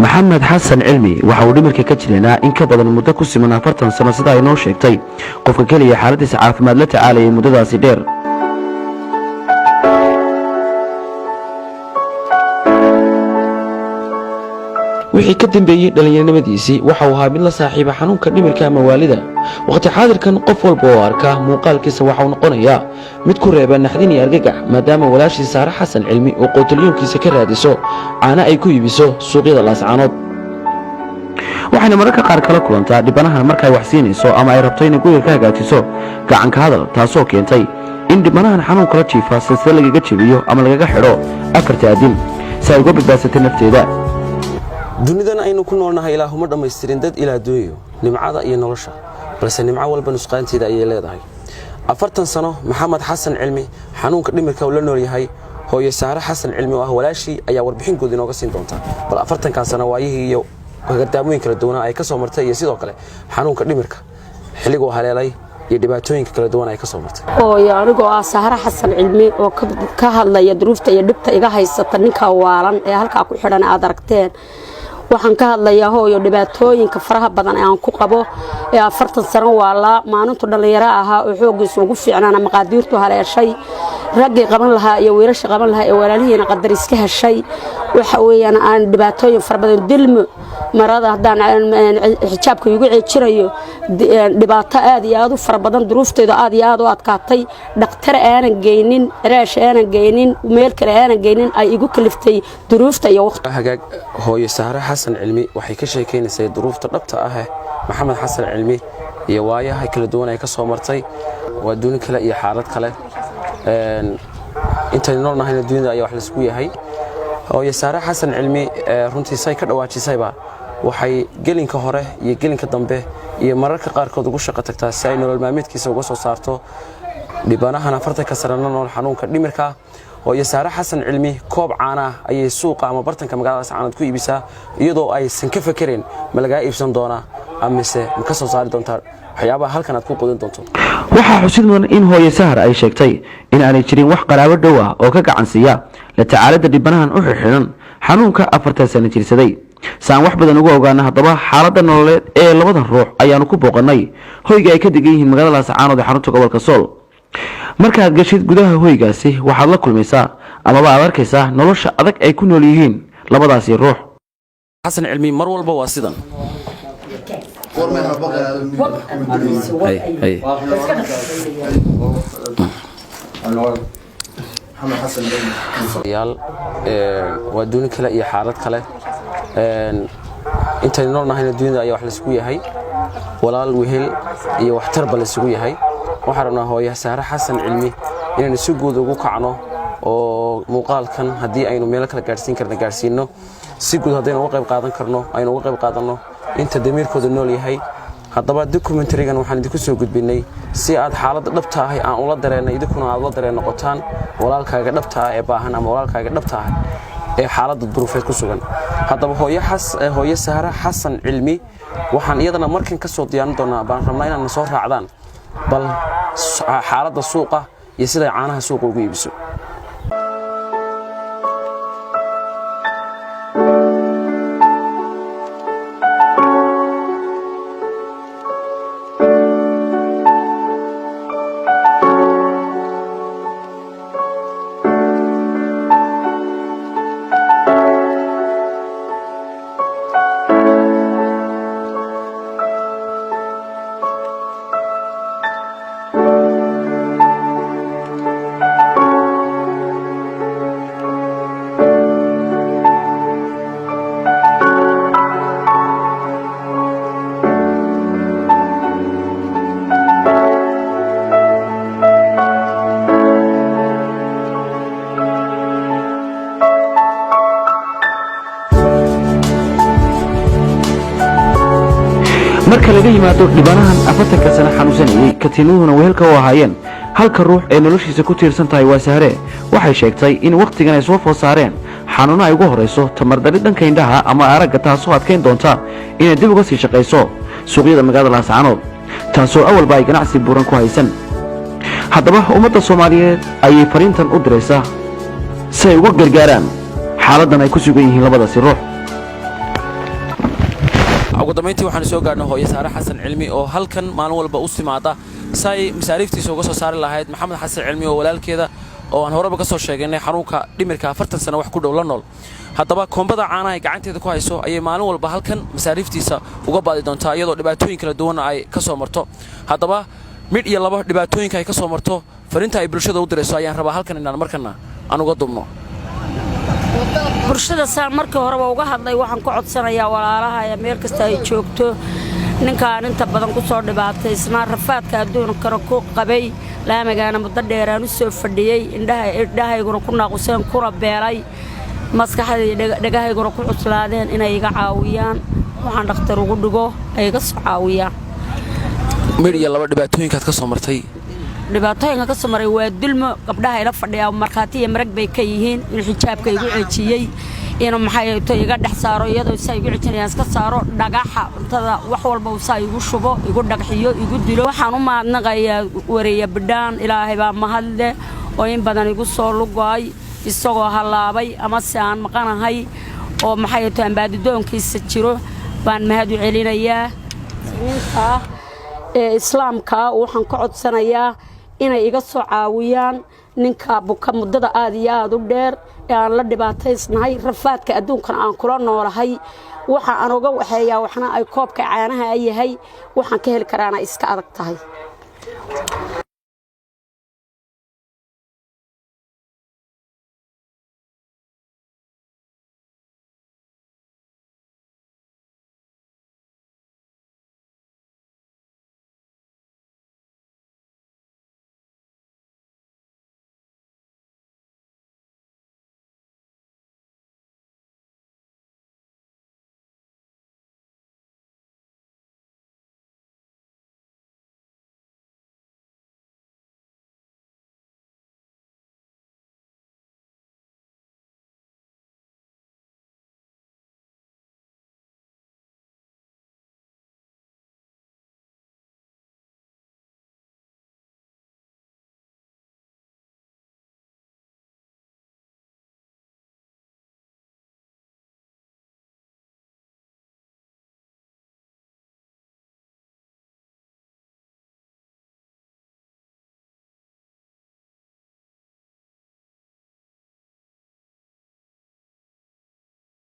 Maxamed Xasan Cilmi waxa uu dhimirka ka jiranaa in ka badan muddo ku siman 40 sano, sida ay noo sheegtay qofka keliya xaaladiisa caafimaad la tacaalayay muddadaasi dheer. Wixii ka dambeeyey dhallinyaronimadiisii, waxa uu ahaa mid la saaxiiba xanuunka dhimirka ama waalida. Waqti xaadirkan, qof walba oo arka muuqaalkiisa waxa uu noqonayaa mid ku reeba naxdin iyo argagax, maadaama walaashii Saare Xasan Cilmi uu qootalyoonkiisa ka raadiso caano ay ku iibiso suuqyada Laascaanood. Waxayna mararka qaar kala kulantaa dhibanahan markay wax siinayso ama ay rabto inay guriga ka hagaajiso gacanka hadal, taasoo keentay in dhibanahan xanuunkala jiifa silsila lagaga jebiyo ama lagaga xidho afarta adin si ay uga badbaadsatay nafteeda. Dunidan aynu ku noolnahay ilaahuma dhammaystirin dad ilaa dooyo nimcada iyo nolosha, balse nimco walba nusqaanteeda ayay leedahay. 40 sano Maxamed Xasan Cilmi xanuunka dhimirka uu la nool yahay. Hooye Saare Xasan Cilmi oo ah walaashii ayaa warbixin guud inooga siin doonta bal 40-kaa sano waayihii iyo gardaamooyin kala duwanaa ay ka soo martay, iyo sidoo kale xanuunka dhimirka xilliguu haleelay iyo dhibaatooyinka kala duwan ay ka soo martay. Hooyo, anigoo ah Sahre Xasan Cilmi oo ka hadlaya duruufta iyo dhibta iga haysata ninka waalan ee halkaa ku xidhan aad aragteen, waxaan ka hadlayaa, hooyo, dhibaatooyinka faraha badan ee aan ku qabo ee 40 sano waalaa. Maalintu dhallinyaro ahaa oo xooggiisu ugu fiicnaana maqaadiirtu haleeshay, raggii qaban lahaa iyo wiilasha qaban lahaa ee walaalihiina qadar iska heshay. Waxa weeyaan aan dhibaatooyin fara badan, dilmo, marada haddaan xijaabka igu ceejirayo, dhibaato aad iyo aad u fara badan, duruufteedu aad iyo aad u adkaatay, dhakhtar aanan geynin, raash aanan geynin, meel kale aanan geynin, ay igu kaliftay duruufta iyo waqti. Hagaag, hooye Sahre Xasan Cilmi waxay ka sheekaynaysay duruufta dhabta ah Maxamed Xasan Cilmi iyo waayaha kala duwan ay ka soo martay. Waa duni kale iyo xaalad kale. Intaynu nool nahayna dunida ayaa wax laisku yahay. Hooye Saare Xasan Cilmi runtii say ka dhawaajisayba, waxay gelinka hore iyo gelinka dambe iyo mararka qaarkood ugu shaqo tagtaa si ay nolol maalmeedkiisa uga soo saarto dhibanahan 40-ka sanano nool xanuunka dhimirka. Hooye Saare Xasan Cilmi koob caana ah ayay suuqa ama bartanka magaalada Lascaanood ku iibisaa, iyadoo aysan ka fakereen ma lagaa iibsan doonaa amise ma ka soo saari doontaa waxyaabaha halkan aad ku qudin doonto. Waxaa xusid mudan in hooye Sahar ay sheegtay in aanay jirin wax qaraabo dhow ah oo ka gacan siiya la tacaalidda dhibanahan u xirxiran xanuunka 40 sano jirsaday. Si aan wax badan uga ogaana haddaba xaaladda nololeed ee labadan ruux, ayaanu ku booqannay hoyga ay ka degan yihiin magaalada Laascaanood ee xarunta gobolka Sool. Markaad gashid gudaha hoygaasi, waxaad la kulmaysaa amaba aad arkaysaa nolosha adag ay ku nool yihiin labadaasi ruux. Xasan Cilmi mar walba waa sidan. Hay, hay. Yaal, waa duni kale iyo xaalad kale. Intaynu nool nahayna dunida ayaa wax laisugu yahay, walaal, wehel iyo waxtarba laysugu yahay. Waxaan rabnaa hooye Saare Xasan Cilmi inaynu si guud ugu kacno oo muuqaalkan haddii aynu meelo kale gaadhsiin karna gaadhsiino, si guud haddaynu uga qayb qaadan karno aynu uga qayb qaadanno inta damiirkooda nool yahay. Haddaba documentary-gan waxaan idinku soo gudbinay si aad xaaladda dhabta ahi aan ula dareennay, idinkuna aad ula dareen noqotaan walaalkaaga dhabta ah ee baahan ama walaalkaaga dhabta ah ee xaaladda duruufeed ku sugan. Haddaba hooye Sahre Xasan Cilmi waxaan iyadana markan ka soo diyaarin doonaa, baan rabnaa inaad na soo raacdaan bal xaaladda suuqa iyo siday caanaha suuqa ugu iibiso. yimaado dhibanahan 40-ka sano xanuunsanayey, katiinuhuna wehelka u ahaayeen, halka ruux ee noloshiisa ku tiirsan tahay waa Sahre. Waxay sheegtay in wakhtigan ay soo food saareen xanuuno ay ugu horrayso tamardari dhanka indhaha ama aragga, taasoo adkayn doonta inay dib uga sii shaqayso suuqyada magaalada Laascaanood, taasoo awalba ay ganacsi buuran ku haysan. Haddaba ummadda Soomaaliyeed ayay fariintan u diraysaa si ay uga gargaaraan xaaladdan ay ku sugan yihiin labadaasi ruux. Ugu dambayntii waxaanu soo gaadhnay hooyo Saare Xasan Cilmi oo halkan maalin walba u timaada si ay masaariiftiisa uga soo saari lahayd Maxamed Xasan Cilmi oo walaalkeeda oo aan horeba ka soo sheegaynay xanuunka dhimirka 40 sano wax ku dhow la nool. Haddaba koombada caanaha ay gacanteeda ku hayso ayay maalin walba halkan masaariiftiisa uga baadi doontaa, iyadoo dhibaatooyin kala duwanna ay ka soo marto. Haddaba midh iyo laba dhibaatooyinka ay ka soo marto, fariinta ay bulshada u dirayso ayaan rabaa halkan inaan markana aan uga dubno. Bulshada saan markii horeba uga hadlay, waxaan ka codsanayaa walaalaha ee meel kasta ay joogto, ninkaan inta badan ku soo dhibaataysnaa, rafaadka adduunkana ku qabay, laamigaana muddo dheeraan u soo fadhiyey, indhahayguna ku naaquseen, kuna beelay, maskaxdii dhegahayguna ku cuslaadeen, inay iga caawiyaan waxaan dhakhtar ugu dhigo, ay iga soo caawiyaan. Midh iyo laba dhibaatooyinkaad ka soo martay. Dhibaatooyinka ka soo maray waa dulmo. Gabdhaha ila fadhiyaa markhaati iyo marag bay ka yihiin inuu xijaabka igu cejiyey, inuu maxay to iga dhex saaro, iyadoo saa igu cejinayaan iska saaro dhagaxa cuntada, wax walba uu saa igu shubo, igu dhagxiyo, igu dilo. Waxaan u mahadnaqayaa wareeya Bidhaan, Ilaahay baa mahadleh, oo in badan igu soo lugo'ay isagoo hallaabay ama se aan maqanahay oo maxay to aan baadidoonkiisa jiro baan mahad u celinayaa. Ee islaamka waxaan ka codsanayaa inay iga soo caawiyaan ninka buka muddada aad iyo aad u dheer ee aan la dhibaataysnahay, rafaadka adduunkana aan kula noolahay. Waxa aan uga waxeeyaa waxna ay koobka caanaha yahay, waxaan ka heli karaana iska adag tahay.